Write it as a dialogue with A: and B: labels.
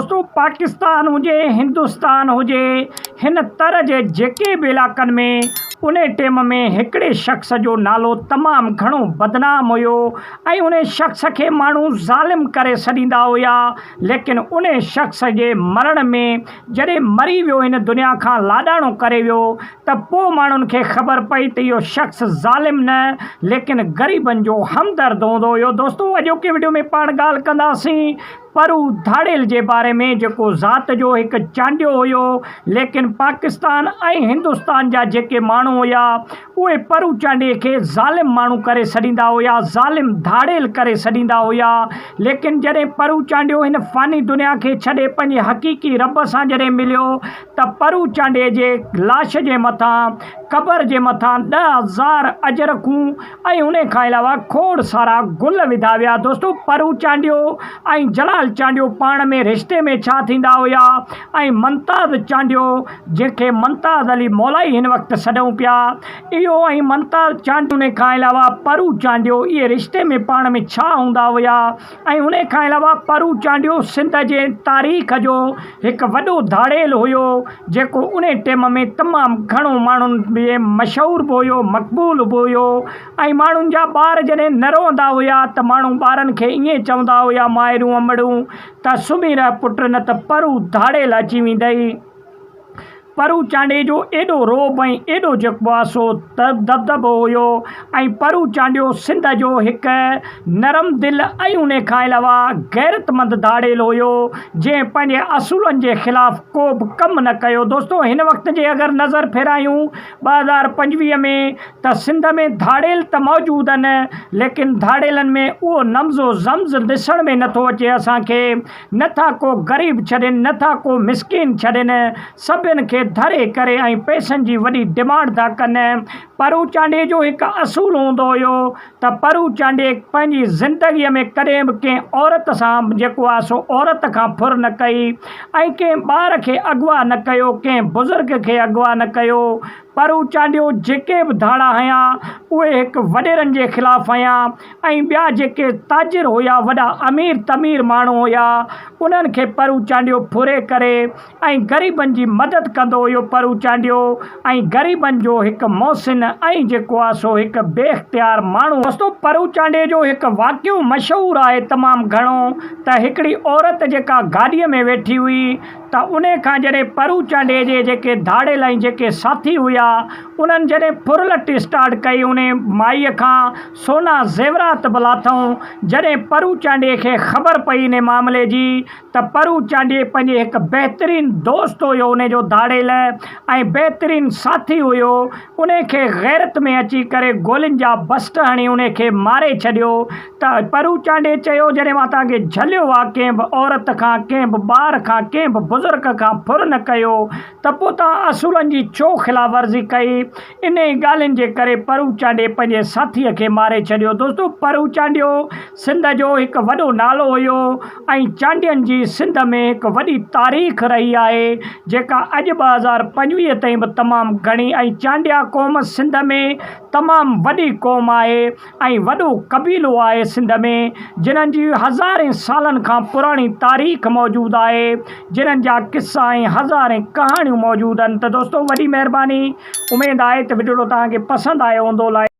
A: دوستو پاڪستان هجي هندستان هجي هن تر جي جيڪي به علائقن ۾ انهي ٽيم ۾ هڪڙي شخص جو نالو تمام گهڻو بدنام هيو ۽ انهي شخص کي ماڻهو ظالم ڪري سڏيندا هيا ليڪن انهي شخص جي مرڻ ۾ جڏهن مري ويو هن دنيا کان لاڏاڻو ڪري ويو ته پوء ماڻهن کي خبر پئي ته اهو شخص ظالم نه ليڪن غريبن جو همدرد هوندو هيو. دوستو اڄوڪي وڊيو ۾ پاڻ ڳالهه ڪنداسين پرو ڌاڙيل جي باري ۾ جيڪو ذات جو هڪ چانڊيو هيو ليڪن پاڪستان ۽ هندستان جا جيڪي ماڻهو هيا اهي پرو چانڊيي کي ظالم ماڻهو ڪري سڏيندا هيا ظالم ڌاڙيل ڪري سڏيندا هيا ليڪن جڏهن پرو چانڊيو هن فاني دنيا کي ڇڏي پنهنجي حقيقي رب سان جڏهن مليو ته پرو چانڊيي جي لاش جي مٿان قبر جي مٿان 10,000 اجرڪون ۽ انهي کان علاوه کوڙ سارا گل وڌا ويا دوستو پرو چانڊيو ۽ جلال چانڊيو پاڻ ۾ رشتي ۾ ڇا ٿيندا هيا ۽ ممتاز چانڊيو جنهن کي ممتاز علي مولائي هن وقت سڏون پيا اهو ۽ ممتاز چانڊيو انهي کان علاوه پرو چانڊيو اهي رشتي ۾ پاڻ ۾ ڇا هوندا هيا ۽ انهي کان علاوه پرو چانڊيو سنڌ جي تاريخ جو هڪ وڏو ڌاڙيل هيو جيڪو انهي ٽيم ۾ تمام گهڻو ماڻهن ۾ مشهور به هيو مقبول به هيو ۽ ماڻهن جا ٻار جڏهن نه روئندا هيا ته ماڻهو ٻارن کي ائين چوندا هيا مائرون امڙون ته سمهي رهه پٽ نه ته پرو ڌاڙيل اچي ويندئي. پرو چانڊيي جو ايڏو رعب ۽ ايڏو جيڪو آ سو دٻدٻو هيو ۽ پرو چانڊيو سنڌ جو هڪ نرم دل ۽ انهي کان علاوه غيرتمند ڌاڙيل هيو جنهن پنهنجي اصولن جي خلاف ڪو به ڪم نه ڪيو دوستو هن وقت جي اگر نظر ڦيرايون 2025 ۾ ته سنڌ ۾ ڌاڙيل ته موجود آهن ليڪن ڌاڙيلن ۾ اهو نمز و زمز ڏسڻ ۾ نٿو اچي اسان کي نه ٿا ڪو غريب ڇڏين نه ٿا ڪو مسڪين ڇڏين سڀن کي ڌري ڪري ۽ پئسن جي وڏي ڊمانڊ ٿا ڪن. پرو چانڊيي جو هڪ اصول هوندو هيو ته پرو چانڊيي پنهنجي زندگيء ۾ ڪڏهن به ڪنهن عورت سان جيڪو آهي سو عورت کان ڦر نه ڪئي ۽ ڪنهن ٻار کي اغوا نه ڪيو ڪنهن بزرگ کي اغوا نه ڪيو. پرو چانڊيو جيڪي به ڌاڙا هنيا اهي هڪ وڏيرن جي خلاف هنيا ۽ ٻيا جيڪي تاجر هيا وڏا امير تمير ماڻهو هيا انهن کي پرو چانڊيو ڦري ڪري ۽ غريبن جي مدد ڪندو هيو پرو چانڊيو ۽ غريبن جو هڪ محسن ۽ جيڪو آ سو هڪ بي اختيار ماڻهو. دوستو پرو چانڊيي جو هڪ واقعو مشهور آهي تمام گهڻو ته هڪڙي عورت جيڪا گاڏيء ۾ ويٺي هئي ته انهي کان جڏهن پرو چانڊيي جي جيڪي ڌاڙيل ۽ جيڪي ساٿي هيا انهن جڏهن ڦرلٽ اسٽارٽ ڪئي انهي مائيء کان سونا زيورات به لاٿئون جڏهن پرو چانڊيي کي خبر پئي انهي معاملي جي ته پرو چانڊيي پنهنجي هڪ بهترين دوست هيو انهي جو ڌاڙيل ۽ بهترين ساٿي هيو انهي کي غيرت ۾ اچي ڪري گولين جا بسٽ هڻي انهي کي ماري ڇڏيو ته پرو چانڊيي چيو جڏهن مان توهان کي جهليو آ ڪنهن به عورت کان ڪنهن به ٻار کان ڪنهن به بزرگ کان ڦر نه ڪيو ته پوء توهان اصولن جي ڇو خلاف ورزي ڪئي انهي ڳالهين جي ڪري پرو چانڊيي پنهنجي ساٿيء کي ماري ڇڏيو دوستو پرو چانڊيو سنڌ جو هڪ وڏو نالو هيو ۽ چانڊين جي سنڌ ۾ هڪ وڏي تاريخ رهي آهي جيڪا اڄ 2025 تائين به تمام گهڻي ۽ چانڊيا قوم سنڌ ۾ تمام وڏي قوم آهي ۽ وڏو قبيلو آهي سنڌ ۾ جنھن جي هزارين سالن کان پراڻي تاريخ موجود آهي جنھن جا قصا ۽ هزارين ڪهاڻيون موجود آهن ته دوستو وڏي مهرباني اميد آهي ته وڊيو توهان کي پسند آيو هوندو لائڪ.